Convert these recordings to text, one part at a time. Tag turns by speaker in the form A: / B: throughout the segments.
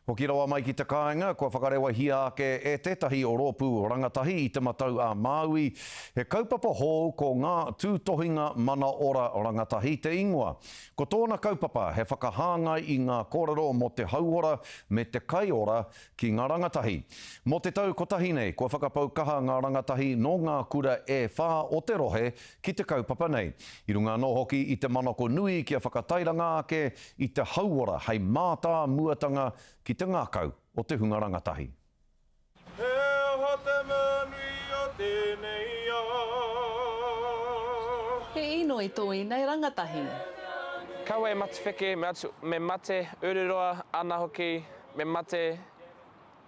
A: Hoki rawa mai ki te kāinga, kua whakarewahia ake e tētahi rōpū rangatahi i Te Matau a Māui he kaupapa hou ko Ngā Tūtohinga Mana Ora Rangatahi te ingoa. Ko tōna kaupapa he whakahāngai i ngā kōrero mō te hauora me te kaiora ki ngā rangatahi. Mō te tau kotahi nei, kua whakapau kaha ngā rangatahi nō ngā kura e whā o te rohe ki te kaupapa nei. I runga anō hoki i te manako nui kia whakatairanga ake i te hauora hei mātāmuatanga ki te ngākau o te hunga rangatahi.
B: He aha te mea nui o tēnei ao?
C: He inoi tō ēnei rangatahi.
D: Kaua e matewheke, me atu, me mate ururoa ana hoki, me mate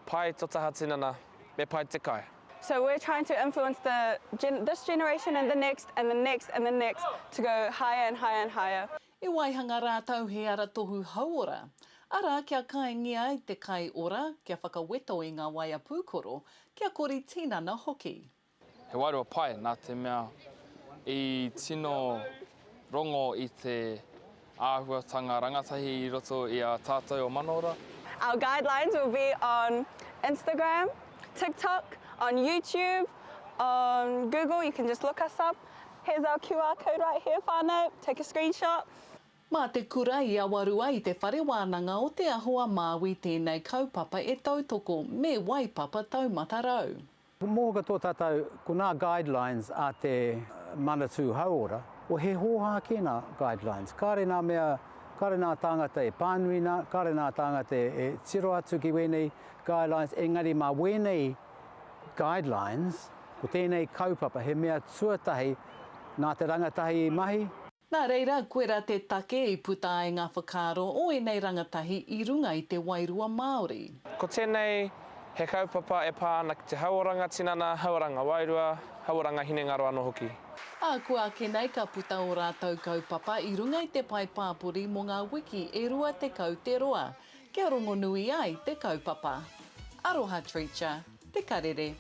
D: pai to taha tinana, me pai te kai.
E: So we're trying to influence the gen this generation and the next and the next and the next to go higher and higher and higher.
C: I waihanga rātou he aratohu hauora, arā kia kaingia ai te kai ora, kia whakaweto i ngā waea pūkoro, kia kori tinana hoki.
D: He wairua pai nā te mea i tino rongo i te āhuatanga rangatahi i roto i a tātou o Manaora.
E: Our guidelines will be on Instagram, TikTok, on YouTube, on Google, you can just look us up. Here's our QR code right here whānau, take a screenshot.
C: Mā te kura i Awarua i te Whare Wānanga o Te Aho a Māui tēnei kaupapa e tautoko me Waipapa Taumata Rau.
F: Mō katoa tātou, ko nā guidelines a te Manatū Hauora, o he hōhā kē nā guidelines. Kāre nā mea, kāre nā tāngata e pānui nā, kāre nā tāngata e tiro atu ki wēnei guidelines, engari mā wēnei guidelines, Ko tēnei kaupapa he mea tuatahi nā te rangatahi i mahi.
C: Nā reira, koirā te take i puta ai ngā whakaaro o ēnei rangatahi i runga i te wairua Māori.
D: Ko tēnei he kaupapa e pā ana ki te hauoranga tinana, hauoranga wairua, hauoranga hinengaro anō hoki.
C: Ā, kua ake nei ka puta ō rātou kaupapa i runga i te pae pāpori mō ngā wiki e 20 te roa, kia rongonui ai te kaupapa. Aroha Treacher, Te Karere.